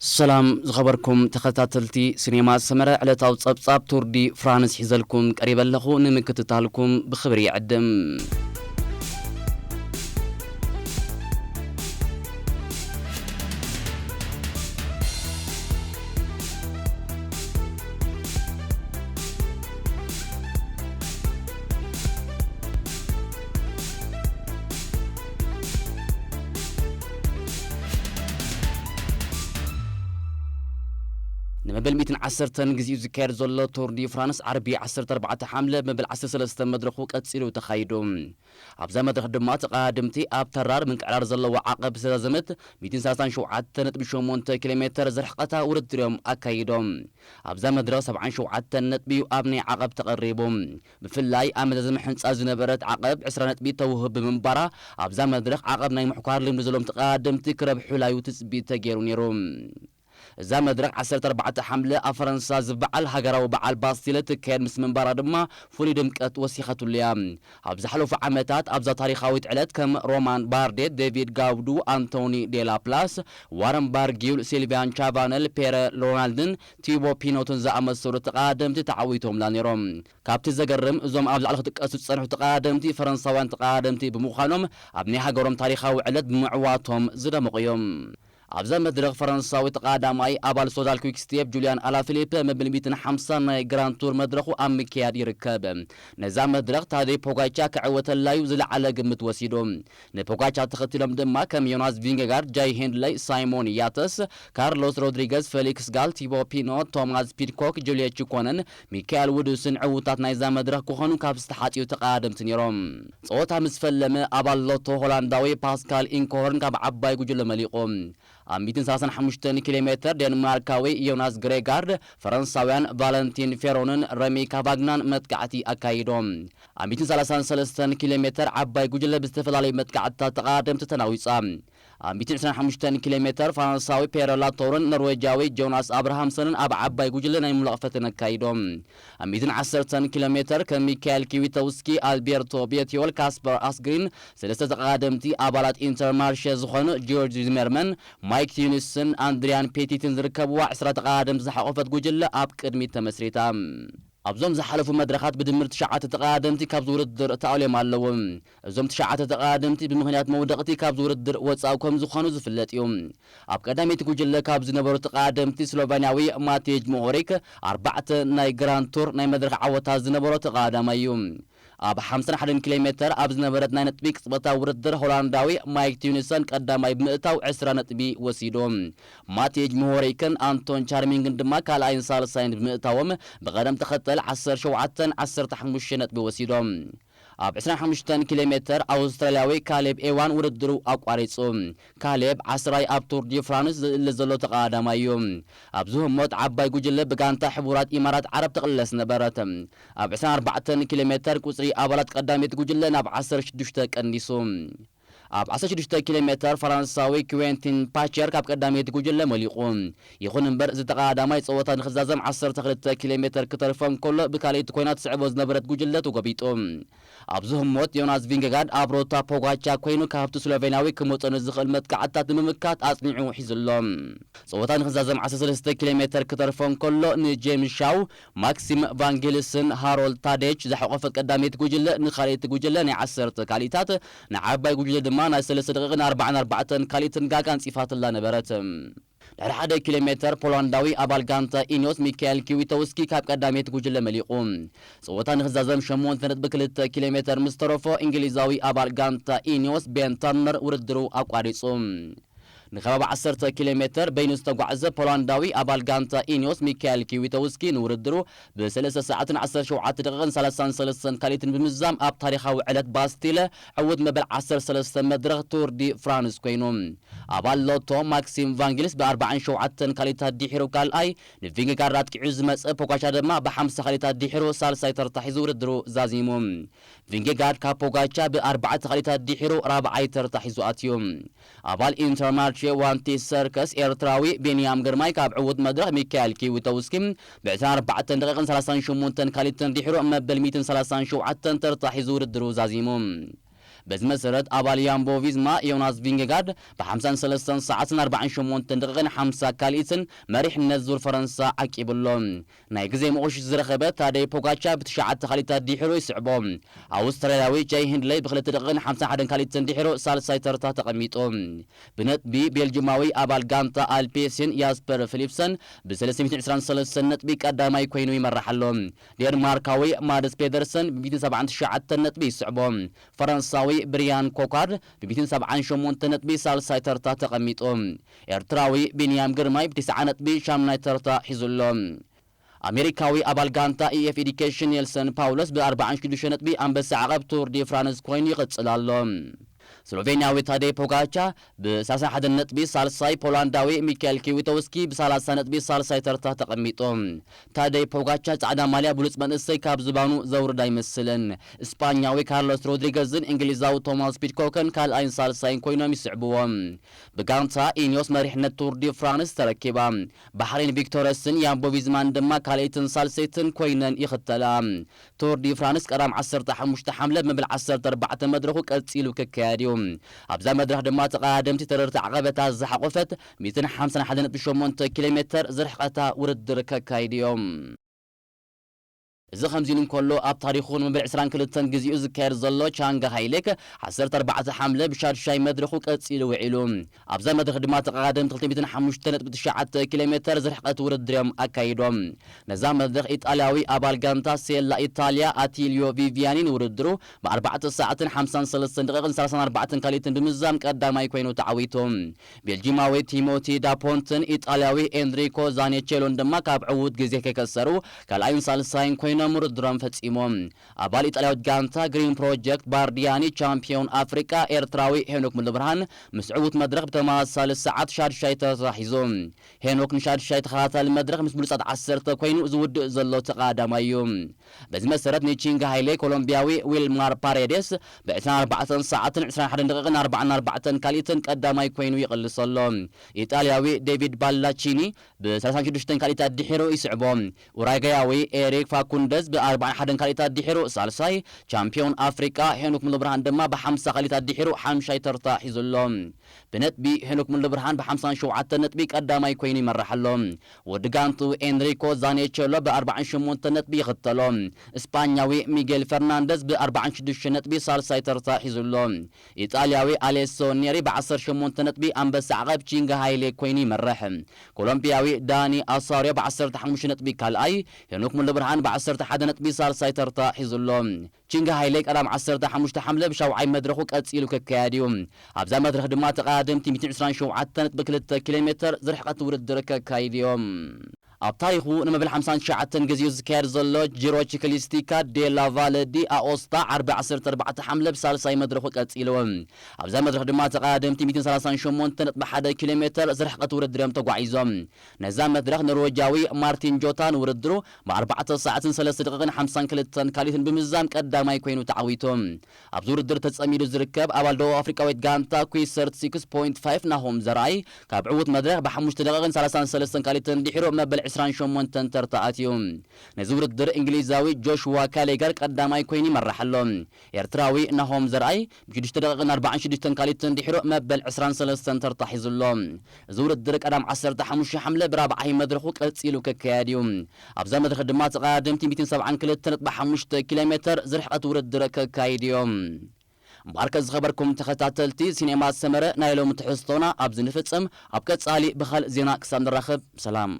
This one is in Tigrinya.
ሰላም ዝኸበርኩም ተኸታተልቲ ሲኔማ ሰመረ፣ ዕለታዊ ጸብጻብ ቱር ዲ ፍራንስ ሒዘልኩም ቀሪበ ኣለኹ። ንምክትታልኩም ብኽብሪ ይዕድም። ንመበል ሚእትን ዓሰርተን ግዜኡ ዝካየድ ዘሎ ቱር ዲ ፍራንስ፣ ዓርቢ ዓሰርተ ኣርባዕተ ሓምለ መበል ዓሰርተ ሰለስተ መድረኹ ቀጺሉ ተኻይዱ። ኣብዛ መድረኽ ድማ ተቐዳደምቲ ኣብ ተራር ምንቅዕራር ዘለዎ ዓቐብ ዝተዛዘመት ሚእትን ሰላሳን ሸውዓተ ነጥቢ ሸሞንተ ኪሎ ሜተር ዝርሕቐታ ውድድር እዮም ኣካይዶም። ኣብዛ መድረኽ ሰብዓን ሸውዓተን ነጥቢ እዩ ኣብ ናይ ዓቐብ ተቐሪቡ። ብፍላይ ኣብ መዛዘሚ ሕንጻ ዝነበረት ዓቐብ ዕስራ ነጥቢ ተውህብ ብምንባራ፣ ኣብዛ መድረኽ ዓቐብ ናይ ምሕኳር ልምዲ ዘለዎም ተቐዳደምቲ ክረብሑላ እዩ ትጽቢት ተገይሩ ነይሩ። እዛ መድረኽ ዓሰርተ ኣርባዕተ ሓምለ ኣብ ፈረንሳ ዝበዓል ሃገራዊ በዓል ባስቲለ ትካየድ ምስ ምንባራ ድማ ፍሉይ ድምቀት ወሲኸትሉ እያ። ኣብ ዝሓለፉ ዓመታት ኣብዛ ታሪኻዊት ዕለት ከም ሮማን ባርዴት፣ ዴቪድ ጋውዱ፣ ኣንቶኒ ዴላፕላስ፣ ዋረን ባርጊዩል፣ ሲልቪያን ቻቫነል፣ ፔረ ሮናልድን ቲቦ ፒኖትን ዝኣመሰሉ ተቐዳደምቲ ተዓዊቶምላ ነይሮም። ካብቲ ዘገርም፣ እዞም ኣብ ላዕሊ ክጥቀሱ ዝጸንሑ ተቐዳደምቲ ፈረንሳውያን ተቐዳደምቲ ብምዃኖም፣ ኣብ ናይ ሃገሮም ታሪኻዊ ዕለት ብምዕዋቶም ዝደመቑ እዮም። ኣብዛ መድረኽ ፈረንሳዊ ተቐዳዳማይ ኣባል ሶዳል ኩክ ስቴፕ ጁልያን ኣላፊሊፕ መበል ሚእትን ሓምሳን ናይ ግራንድ ቱር መድረኹ ኣብ ምክያድ ይርከብ። ነዛ መድረኽ ታዴ ፖጋቻ ክዕወተላዩ ዝለዓለ ግምት ወሲዱ። ንፖጋቻ ተኸቲሎም ድማ ከም ዮናስ ቪንገጋርድ፣ ጃይ ሄንድለይ፣ ሳይሞን ያተስ፣ ካርሎስ ሮድሪገዝ፣ ፌሊክስ ጋል፣ ቲቦ ፒኖ፣ ቶማስ ፒድኮክ፣ ጁልየ ቺኮነን፣ ሚካኤል ውዱስን ዕዉታት ናይዛ መድረኽ ክኾኑ ካብ ዝተሓጽዩ ተቐዳደምቲ ነይሮም። ጸወታ ምስ ፈለመ ኣባል ሎቶ ሆላንዳዊ ፓስካል ኢንኮሆርን ካብ ዓባይ ጉጅለ መሊቑ። ኣብ ሚእትን ሰላሳን ሓሙሽተን ኪሎ ሜተር ዴንማርካዊ ዮናስ ግሬጋርድ፣ ፈረንሳውያን ቫለንቲን ፌሮንን ረሚ ካቫግናን መጥቃዕቲ ኣካይዶም። ኣብ ሚእትን ሰላሳን ሰለስተን ኪሎ ሜተር ዓባይ ጉጅለ ብዝተፈላለዩ መጥቃዕትታት ተቐዳደምቲ ተናዊጻ። ኣብ ሚእትን ዕስራን ሓሙሽተን ኪሎ ሜተር ፈረንሳዊ ፔረ ላቶርን ኖርዌጃዊ ጆናስ ኣብርሃምሰንን ኣብ ዓባይ ጉጅለ ናይ ምምላቕ ፈተነ ኣካይዶም። ኣብ ሚእትን ዓሰርተን ኪሎ ሜተር ከም ሚካኤል ኪዊተውስኪ፣ ኣልቤርቶ ቤትዮል፣ ካስፐር ኣስግሪን ሰለስተ ተቐዳደምቲ ኣባላት ኢንተርማርሸ ዝኾኑ ጆርጅ ዚመርመን፣ ማይክ ቲዩኒስን ኣንድሪያን ፔቲትን ዝርከብዋ ዕስራ ተቐዳደምቲ ዝሓቖፈት ጉጅለ ኣብ ቅድሚት ተመስሪታ። ኣብዞም ዝሓለፉ መድረኻት ብድምር ትሽዓተ ተቐዳደምቲ ካብዚ ውድድር ተኣልዮም ኣለዉ። እዞም ትሽዓተ ተቐዳደምቲ ብምኽንያት መውደቕቲ ካብዚ ውድድር ወጻኢ ከም ዝኾኑ ዝፍለጥ እዩ። ኣብ ቀዳመይቲ ጉጅለ ካብ ዝነበሩ ተቐዳደምቲ ስሎቫንያዊ ማቴጅ ሞሆሪክ ኣርባዕተ ናይ ግራንድ ቱር ናይ መድረኽ ዓወታት ዝነበሮ ተቐዳዳማይ እዩ። ኣብ ሓምሳን ሓደን ኪሎ ሜተር ኣብ ዝነበረት ናይ ነጥቢ ቅጽበታዊ ውድድር ሆላንዳዊ ማይክ ቲዩኒሰን ቀዳማይ ብምእታው ዕስራ ነጥቢ ወሲዱ። ማቴጅ ሞሆሪክን ኣንቶን ቻርሚንግን ድማ ካልኣይን ሳልሳይን ብምእታዎም ብቐደም ተኸተል ዓሰርተ ሸውዓተን ዓሰርተ ሓሙሽተን ነጥቢ ወሲዶም። ኣብ ዕስራን ሓሙሽተን ኪሎ ሜተር ኣውስትራልያዊ ካሌብ ኤዋን ውድድሩ ኣቋሪጹ። ካሌብ ዓስራይ ኣብ ቱር ዲ ፍራንስ ዝእለ ዘሎ ተቐዳዳማይ እዩ። ኣብዚ ህሞት ዓባይ ጉጅለ ብጋንታ ሕቡራት ኢማራት ዓረብ ተቕለስ ነበረት። ኣብ ዕስራን ኣርባዕተን ኪሎ ሜተር ቁጽሪ ኣባላት ቀዳመይቲ ጉጅለ ናብ ዓሰርተ ሽዱሽተ ቀንዲሱ። ኣብ ዓሰርተ ሽዱሽተ ኪሎ ሜተር ፈረንሳዊ ኩዌንቲን ፓቸር ካብ ቀዳመይቲ ጉጅለ መሊቑ። ይኹን እምበር፣ እዚ ተቐዳዳማይ ጸወታ ንኽዛዘም ዓሰርተ ክልተ ኪሎ ሜተር ክተርፎ እንከሎ፣ ብካልኣይቲ ኮይና ትስዕቦ ዝነበረት ጉጅለ ተጎቢጡ። ኣብዚ ህሞት ዮናስ ቪንገጋርድ ኣብ ሮታ ፖጋቻ ኮይኑ ካብቲ ስሎቬንያዊ ክመጾ ንዝኽእል መጥቃዕትታት ንምምካት ኣጽኒዑ ሒዙ ኣሎ። ጸወታ ንኽዛዘም ዓሰርተ ሰለስተ ኪሎ ሜተር ክተርፎ እንከሎ ንጄምስ ሻው፣ ማክሲም ቫንጌልስን ሃሮልድ ታዴች ዝሓቆፈት ቀዳመይቲ ጉጅለ ንኻልኣይቲ ጉጅለ ናይ ዓሰርተ ካልኢታት፣ ንዓባይ ጉጅለ ድማ ናይ ሰለስተ ደቂቕን ኣርባዓን ኣርባዕተን ካልኢትን ጋግ ኣንጺፋትላ ነበረት። ድሕሪ ሓደ ኪሎ ሜተር ፖላንዳዊ ኣባል ጋንታ ኢኒዮስ ሚካኤል ኪዊተውስኪ ካብ ቀዳመይቲ ጉጅለ መሊቑ። ጸወታ ንኽዛዘም ሸሞንተ ነጥቢ ክልተ ኪሎ ሜተር ምስ ተረፎ እንግሊዛዊ ኣባል ጋንታ ኢኒዮስ ቤን ተርነር ውድድሩ ኣቋሪጹ። ንከባቢ ዓሰርተ ኪሎ ሜተር በይኑ ዝተጓዕዘ ፖላንዳዊ ኣባል ጋንታ ኢኒዮስ ሚካኤል ኪዊተውስኪ ንውድድሩ ብሰለስተ ሰዓትን ዓሰርተ ሸውዓተ ደቂቕን ሰላሳን ሰለስተን ካልኢትን ብምዝዛም ኣብ ታሪኻዊ ዕለት ባስቲለ ዕዉት መበል ዓሰርተ ሰለስተ መድረኽ ቱር ዲ ፍራንስ ኮይኑ። ኣባል ሎቶ ማክሲም ቫንጊልስ ብኣርባዓን ሸውዓተን ካልኢታት ድሒሩ ካልኣይ፣ ንቪንጌጋርድ ኣጥቂዑ ዝመጸ ፖጋቻ ድማ ብሓምሳ ካልኢታት ድሒሩ ሳልሳይ ተርታ ሒዙ ውድድሩ ዛዚሙ። ቪንጌጋርድ ካብ ፖጋቻ ብኣርባዕተ ካልኢታት ድሒሩ ራብዓይ ተርታ ሒዙ ኣትዩ። ኣባል ኢንተርማርቼ ዋንቲ ሰርከስ ኤርትራዊ ቢንያም ግርማይ ካብ ዕዉት መድረኽ ሚካኤል ኪዊተውስኪ ብዕስራን ኣርባዕተን ደቂቕን ሰላሳን ሸሞንተን ካልኢትን ድሒሩ መበል ሚእትን ሰላሳን ሸውዓተን ተርታ ሒዙ ውድድሩ ዛዚሙ። በዚ መሰረት ኣባል ያምቦ ቪዝማ ዮናስ ቪንጌጋርድ ብ53 ሰዓትን ኣርባዓን ሸሞንተን ደቂቕን ሓምሳ ካልኢትን መሪሕነት ዙር ፈረንሳ ዓቂቡ ኣሎ። ናይ ግዜ መቑሽሽ ዝረኸበ ታደይ ፖጋቻ ብትሽዓተ ካልኢታት ድሒሩ ይስዕቦ። ኣውስትራልያዊ ጃይ ሂንድለይ ብክልተ ደቂቕን ሓምሳን ሓደን ካልኢትን ድሒሩ ሳልሳይ ተርታ ተቐሚጡ። ብነጥቢ ቤልጅማዊ ኣባል ጋንታ ኣልፔሲን ያስፐር ፊሊፕሰን ብ323 ነጥቢ ቀዳማይ ኮይኑ ይመርሕ ኣሎ። ዴንማርካዊ ማድስ ፔደርሰን ብ179 ነጥቢ ይስዕቦ። ፈረንሳዊ ብሪያን ኮካርድ ብ178 ነጥቢ ሳልሳይ ተርታ ተቐሚጡ። ኤርትራዊ ቢንያም ግርማይ ብ90 ነጥቢ ሻምናይ ተርታ ሒዙ ኣሎ። ኣሜሪካዊ ኣባል ጋንታ ኢኤፍ ኤዲኬሽን ኔልሰን ፓውሎስ ብ46 ነጥቢ ኣንበሳ ዓቐብ ቱር ዲ ፍራንስ ኮይኑ ይቕጽል ኣሎ። ስሎቬንያዊ ታደይ ፖጋቻ ብ31 ነጥቢ ሳልሳይ፣ ፖላንዳዊ ሚካኤል ኪዊቶውስኪ ብ30 ነጥቢ ሳልሳይ ተርታ ተቐሚጡ። ታደይ ፖጋቻ ጻዕዳ ማልያ ብሉጽ መንእሰይ ካብ ዝባኑ ዘውርድ ኣይመስልን። እስጳኛዊ ካርሎስ ሮድሪገዝን እንግሊዛዊ ቶማስ ፒድኮክን ካልኣይን ሳልሳይን ኮይኖም ይስዕብዎም። ብጋንታ ኢኒዮስ መሪሕነት ቱር ዲ ፍራንስ ተረኪባ። ባሕሬን ቪክቶረስን ያምቦ ቪዝማን ድማ ካልኣይትን ሳልሰይትን ኮይነን ይኽተላ። ቱር ዲ ፍራንስ ቀዳም ዓሰርተ ሓሙሽተ ሓምለ መበል ዓሰርተ ኣርባዕተ መድረኹ ቀጺሉ ክካየድ እዩ። ኣብዛ መድረኽ ድማ ተቐዳደምቲ ተረርቲ ዓቐበታት ዝሓቖፈት ሚእትን ሓምሳን ሓደን ነጥቢ ሸሞንተ ኪሎ ሜተር ዝርሕቐታ ውድድር ከካይዱ እዮም። እዚ ከምዚ ኢሉ እንከሎ፣ ኣብ ታሪኹ ንመበል ዕስራን ክልተን ግዜኡ ዝካየድ ዘሎ ቻንጋ ሃይሌክ ዓሰርተ ኣርባዕተ ሓምለ ብሻድሻይ መድረኹ ቀጺሉ ውዒሉ። ኣብዛ መድረኽ ድማ ተቐዳደምቲ ክልተ ሚእትን ሓሙሽተ ነጥቢ ትሽዓተ ኪሎ ሜተር ዝርሕቐት ውድድር እዮም ኣካይዶም። ነዛ መድረኽ ኢጣልያዊ ኣባል ጋንታ ሴላ ኢታልያ ኣቲልዮ ቪቪያኒ ንውድድሩ ብ4 ሰዓትን ሓምሳን ሰለስተን ደቂቕን ሰላሳን ኣርባዕተን ካልኢትን ብምዝዛም ቀዳማይ ኮይኑ ተዓዊቱ። ቤልጂማዊ ቲሞቲ ዳፖንትን ኢጣልያዊ ኤንሪኮ ዛኔቼሎን ድማ ካብ ዕዉት ግዜ ከይከሰሩ ካልኣይን ሳልሳይን ኮይኖም ውድድሮም ፈጺሞም። ኣባል ኢጣልያዊት ጋንታ ግሪን ፕሮጀክት ባርዲያኒ ቻምፒዮን ኣፍሪቃ ኤርትራዊ ሄኖክ ሙሉብርሃን ምስ ዕዉት መድረኽ ብተመሳሳሊ ሰዓት ሻድሻይ ተታሒዙ። ሄኖክ ንሻድሻይ ተኸታታሊ መድረኽ ምስ ብሉጻት ዓሰርተ ኮይኑ ዝውድእ ዘሎ ተቐዳዳማይ እዩ። በዚ መሰረት ንቺንግ ሃይሌ ኮሎምቢያዊ ዊልማር ፓሬዴስ ብ ዕስራን ኣርባዕተን ሰዓትን ዕስራን ሓደን ደቂቕን ኣርባዓን ኣርባዕተን ካልኢትን ቀዳማይ ኮይኑ ይቕልስ ኣሎ። ኢጣልያዊ ዴቪድ ባላቺኒ ብ ሰላሳን ሽዱሽተን ካልኢታት ድሒሩ ይስዕቦ። ኡራጋያዊ ኤሪክ ፋኩንደዝ ብ ኣርባዓን ሓደን ካልኢታት ድሒሩ ሳልሳይ፣ ቻምፒዮን ኣፍሪቃ ሄኖክ ሙሉብርሃን ድማ ብ ሓምሳ ካልኢታት ድሒሩ ሓምሻይ ተርታ ሒዙ ኣሎ። ብነጥቢ ሄኖክ ሙሉብርሃን ብ ሓምሳን ሸውዓተን ነጥቢ ቀዳማይ ኮይኑ ይመርሕ ኣሎ። ወዲ ጋንቱ ኤንሪኮ ዛኔቸሎ ብ ኣርባዓን ሸሞንተን ነጥቢ ይኽተሎ። እስጳኛዊ ሚጌል ፈርናንደዝ ብ ኣርባዓን ሽዱሽተን ነጥቢ ሳልሳይ ተርታ ሒዙ ኣሎ። ኢጣልያዊ ኣሌሶ ኔሪ ብ ዓሰርተ ሸሞንተ ነጥቢ ኣንበሳ ዓቐብ ቺንጋ ሃይሌ ኮይኑ ይመርሕ። ኮሎምቢያዊ ዳኒ ኣሳርዮ ብ ዓሰርተ ሓሙሽተ ነጥቢ ካልኣይ፣ ሄኖክ ሙሉብርሃን ብ ዓሰርተ ሓደ ነጥቢ ሳልሳይ ተርታ ሒዙ ኣሎ። ቺንጋ ሃይሌ ቀዳም ዓሰርተ ሓሙሽተ ሓምለ ብሻውዓይ መድረኹ ቀጺሉ ክካየድ እዩ። ኣብዛ መድረኽ ድማ ተቐዳደምቲ ሚእትን ዕስራን ሸውዓተን ነጥቢ ክልተ ኪሎ ሜተር ዝርሕቐት ውድድር ከካይድ እዮም። ኣብ ታሪኹ ንመበል ሓምሳን ትሽዓተን ግዜኡ ዝካየድ ዘሎ ጂሮ ቺክሊስቲካ ዴላ ቫለ ዲ ኣኦስታ ዓርቢ ዓሰርተ ኣርባዕተ ሓምለ ብሳልሳይ መድረኹ ቀጺሉ። ኣብዛ መድረኽ ድማ ተቐዳደምቲ ሚእትን ሰላሳን ሸሞንተ ነጥቢ ሓደ ኪሎ ሜተር ዝርሕቐት ውድድር እዮም ተጓዒዞም። ነዛ መድረኽ ኖርዌጃዊ ማርቲን ጆታ ንውድድሩ ብ ኣርባዕተ ሰዓትን ሰለስተ ደቂቕን ሓምሳን ክልተን ካልኢትን ብምዝዛም ቀዳማይ ኮይኑ ተዓዊቱ። ኣብዚ ውድድር ተጸሚዱ ዝርከብ ኣባል ደቡብ ኣፍሪቃዊት ጋንታ ኩሰርት ሲክስ ፖይንት ፋይቭ ናሆም ዘርኣይ ካብ ዕዉት መድረኽ ብሓሙሽተ ደቂቕን ሰላሳን ሰለስተን ካልኢትን ድሒሩ መበል ዕስራን ሸሞንተን ተርታ ኣትዩ። ነዚ ውድድር እንግሊዛዊ ጆሽዋ ካሌገር ቀዳማይ ኮይኑ ይመርሕ ኣሎ። ኤርትራዊ ናሆም ዘርኣይ ብሽዱሽተ ደቂቕን ኣርባዓን ሽዱሽተን ካልኢትን ድሒሩ መበል ዕስራን ሰለስተን ተርታ ሒዙ ኣሎ። እዚ ውድድር ቀዳም ዓሰርተ ሓሙሽተ ሓምለ ብራብዓይ መድረኹ ቀጺሉ ክካየድ እዩ። ኣብዛ መድረኽ ድማ ተቐዳደምቲ ሚእትን ሰብዓን ክልተ ነጥቢ ሓሙሽተ ኪሎ ሜተር ዝርሕቐት ውድድር ከካይድ እዮም። እምበኣርከ ዝኸበርኩም ተኸታተልቲ ሲኔማ ሰመረ ናይ ሎሚ ትሕዝቶና ኣብዚ ንፍጽም። ኣብ ቀጻሊ ብኻልእ ዜና ክሳብ ንራኸብ ሰላም።